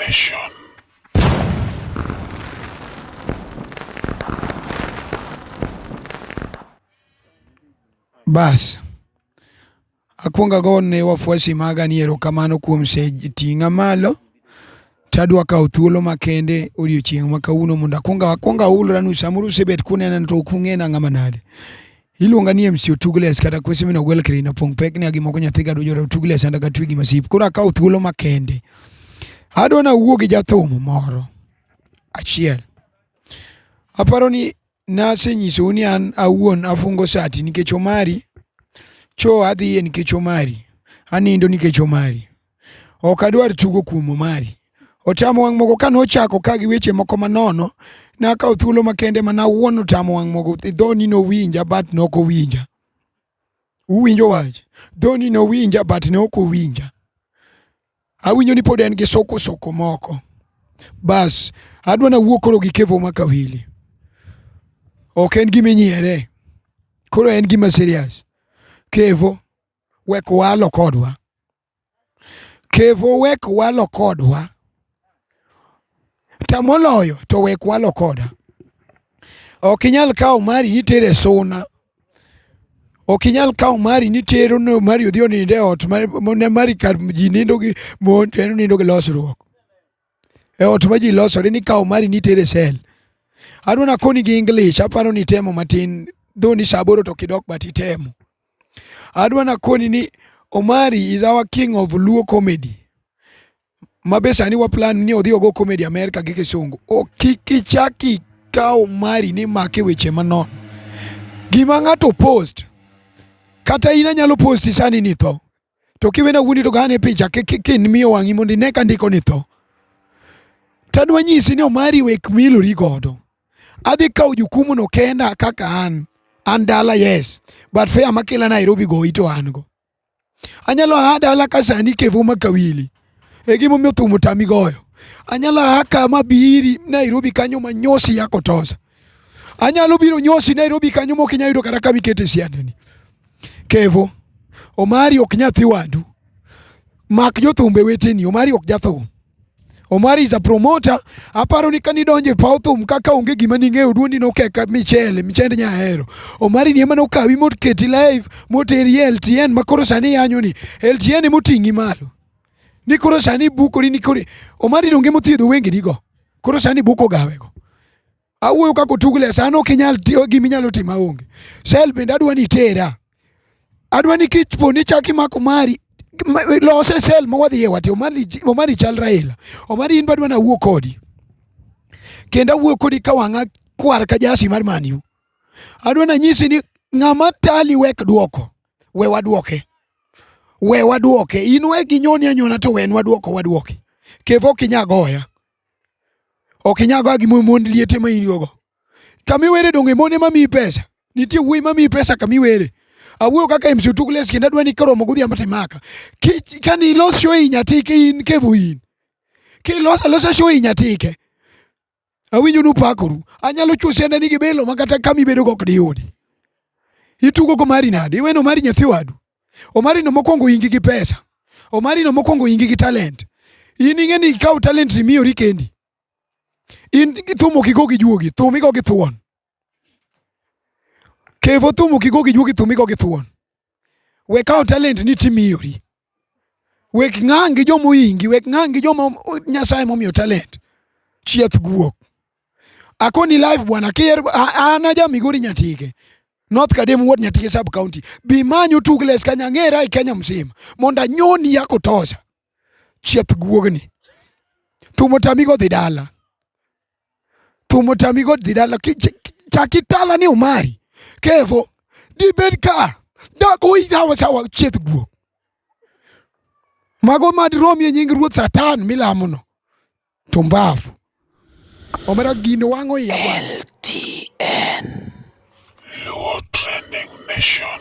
Nation. Bas, akwongo ago ne wafuasi maga ni erokamano kuom ting'a malo tadwa kawo thuolo makende odiochieng' ma kawuono mondo akwong akwong ahulra nu samoro usebet kunena to ok ung'ena ng'ama nade. Iluonga ni MC Otugles kata kwese mino gwel krina pong' pek ne gimoko nyathi gadu jora Otugles anda ka twigi masip. Koro akawo thuolo makende. Adwa nawuo gi jathum moro achiel. Aparo ni nasenyisou ni an awuon afungo sati nikech Omari, choo adhiye nikech Omari, anindo nikech Omari. Ok adwar tugo kuom Omari. Otamo wang' moko ka nochako ka gi weche moko manono, nakawo thuolo makende ma nawuon otamo wang' moko dhoni nowinja but nok owinja. Uwinjo wach? Dhoni nowinja but ne ok owinja. Awinjo ni pod en gi soko soko moko. Bas, adwa nawuo koro gi Kevo Makawili. Ok en gima inyiere. Koro en gima serious. Kevo, wek walo kodwa. Kevo wek walo kodwa. To moloyo to wek walo koda. Ok inyal kawo mari nitere suna. Ok inyal kawo mari nitero no mari odhi onind e ot ma mari kar ji nindo gi mon to en onindo gi losruok. E ot ma ji losore ni kawo mari nitere sel. Adwa nakoni gi English aparo ni itemo matin dho ni sa aboro to kidok but itemo. Adwa nakoni ni Omari is our king of Luo comedy. Ma be sani wa plan ni odhi ogo comedy Amerika gi Kisungu. O kik ichak ikaw mari ni make weche manono. Gima ng'ato post kata in anyalo posti sani ni tho. To kiwena wuondi to gane picha kin miyo wang'i mondo ine ka ndiko ni tho. Tadwa nyisi ni Omari wek milori godo. Adhi kawo jukumu no kenda kaka an. An dala yes, but fare makela Nairobi go ito an go. Anyalo a dala ka sani Kevo Makawili. E gimomiyo thum otami goyo. Anyalo a kama biri Nairobi kanyo manyosi yako tosa. Anyalo biro nyosi Nairobi kanyo mok inyal yudo kata kama ikete siandani. Kevo, Omari ok nyathi wadu. Mak jothumbe weteni, Omari ok jathum. Omari is a promoter. Aparo ni kani donje paw thum kaka onge gima ning'eyo duondi nokeka michele, michend nyahero. Omari ni ema nokawi moketi live moteri e LTN ma koro sani yanyo ni. LTN ema oting'i malo. Ni koro sani bukori ni koro Omari donge mothiedho wengeni go. Koro sani buko gawe go. Awuoyo kaka otugle sano ok inyal tiyo gima inyalo timo aonge. Sel bende adwa ni itera. Adwa ni kipo ni chak imako mari lose sel ma wadhiye wate Omari, Omari chal Raila. Omari in badwa na wuo kodi. Kendo awuo kodi ka wang'a kwar ka jasi mar Man U. Adwa na nyisi ni ng'ama tali wek duoko. We waduoke. We waduoke. In we ginyoni anyona to wenwa duoko waduoke. Kevo ok inya goya. Ok inyal goya gi mond liete ma in go. Kama iwere donge mon ema miyi pesa. Nitie wuoyi ma miyi pesa kama iwere. Awuoyo kaka MC Otugles kendo adwa ni koromo godhiambo to imaka. Kani ilos show i Nyatike in Kevo in. Kiloso alosa show i Nyatike. Awinjo nu pakoru. Anyalo chuo sianda ni gi belo ma kata kama ibedo go ok diyudi. Itugo go mari nade? Iweno mari nyathi wadu. Omari no mokwongo ingi gi pesa. Omari no mokwongo ingi gi talent. In ing'e ni ikaw talent imiyori kendi. In thum ok igo gi juogi, thum igo gi thuon. Kevo thum ok igo gi juogi, thum igo gi thuon. We kawo talent ni timiyori. Wek ng'ang' gi joma oingi, wek ng'ang' gi joma Nyasaye momiyo talent. Chieth guok. Akoni live bwana kier an aja Migori Nyatike. North Kadem Ward Nyatike sub county. Bi manyo tugles kanya ng'era e Kenya mzima. Mondo anyoni ya kutosha. Chieth guogni. Thum otami go dhi dala. Thum otami go dhi dala. Chak itala ni Omari. Kevo. Dibed ka. Dago sawa sawa chieth guok. Mago mad romie nying ruoth Satan milamono. Tumbavu. Omera gino wang'o iya bwana. LTN. Luo Trending Nation.